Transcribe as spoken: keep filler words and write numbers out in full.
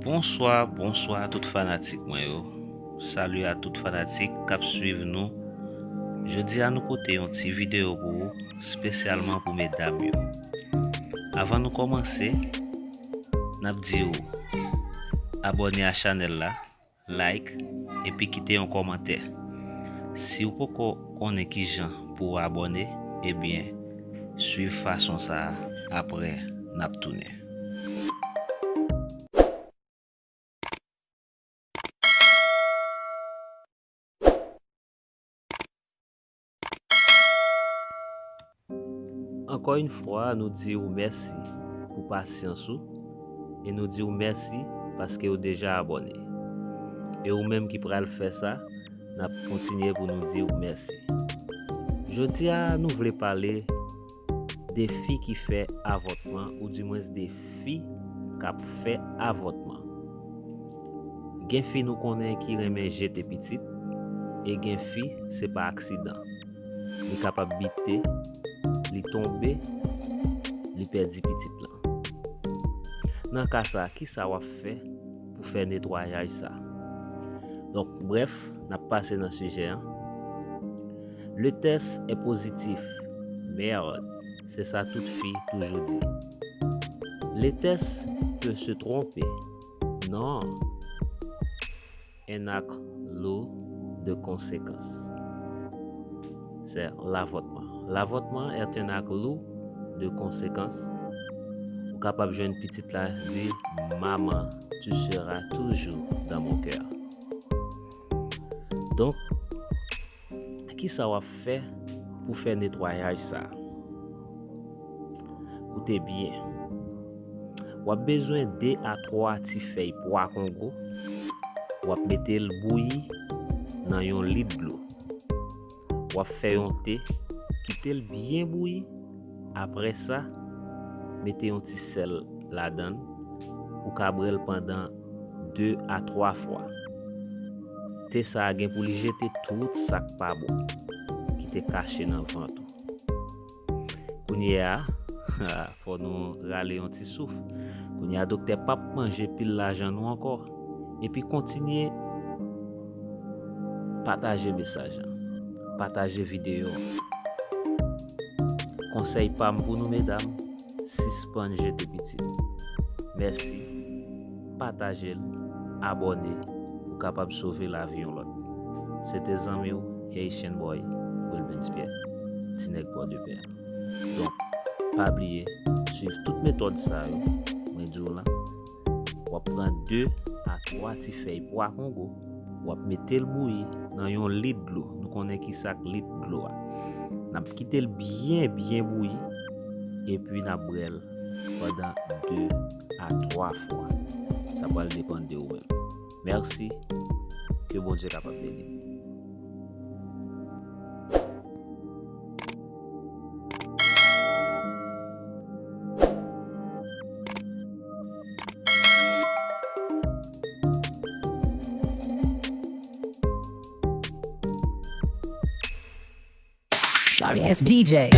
Bonswa, bonswa tout fanatik mwen yo. Salut a tout fanatik k ap swiv nou. Jodi a nou pote yon ti videyo pou ou, espesyalman pou medam yo. Avan nou kòmanse, n ap di w abòne a chanèl la, like, epi kite yon kòmantè. Si w poko konnen kijan pou w abòne, ebyen, swiv fason sa a, apre n ap tounen. Ankò yon fwa, nou di w mèsi pou pasyans ou e nou di w mèsi paske w deja abòne. E ou menm ki pral fè sa, n ap kontinye pou nou di w mèsi. Jodi a, nou vle pale de fi ki fè avòtman, oudimwens de fi k ap fè avòtman. Gen fi nou konnen ki renmen jete pitit, e gen fi se pa aksidan. Li kapab bite, li tonbe, li pèdi pitit lan. Nan ka sa, kisa w ap fè pou fè netwayaj sa? Donk, brèf, n ap pase nan sijè an. Le test est positif. Merde, se sa tout fi toujou di. Le test peut se tromper. Non. Un acte lourd de conséquences. C'est l'avortement. L'avortement est un acte lourd de conséquences. Ou kapab jwenn pitit la di, maman, tu seras toujours dans mon cœur. Donk, kisa w ap fè pou fè netwayaj sa? Koute byen. W ap bezwen de a twa ti fèy pwa kongo. W ap mete l bouyi nan yon lit dlo. W ap fè yon te, kite l byen bouyi. Apre sa, mete yon ti sèl ladan l. Ou ka bwè l pandan de a twa fwa. Te sa a gen pou li jete tout sa k pa bon ki te kache nan vant ou. Kounye a, fò nou rale yon ti souf. Kounye a, doktè p ap manje pil lajan nou ankò. Epi kontinye pataje mesaj lan. Pataje videyo an. Konsèy pa m pou nou, medam, sispann jete pitit. Mèsi. Pataje l, abòne, ou kapab sove lavi yon lòt. Se te zanmi w, Haitian Boy, Wilbens Pierre, ti nèg Pòdepè. Donk, pa bliye, swiv tout metòd sa yo mwen di w lan. W ap pran de a twa ti fèy pwa kongo, w ap mete l bouyi nan yon lit dlo. Nou konnen ki sa k lit dlo a. N ap kite l byen, byen bouyi, epi n ap bwè l pandan de a twa fwa. Sa pral depann de ou menm. Mèsi. Ke Bondye kapab beni w. Sorry ass D J.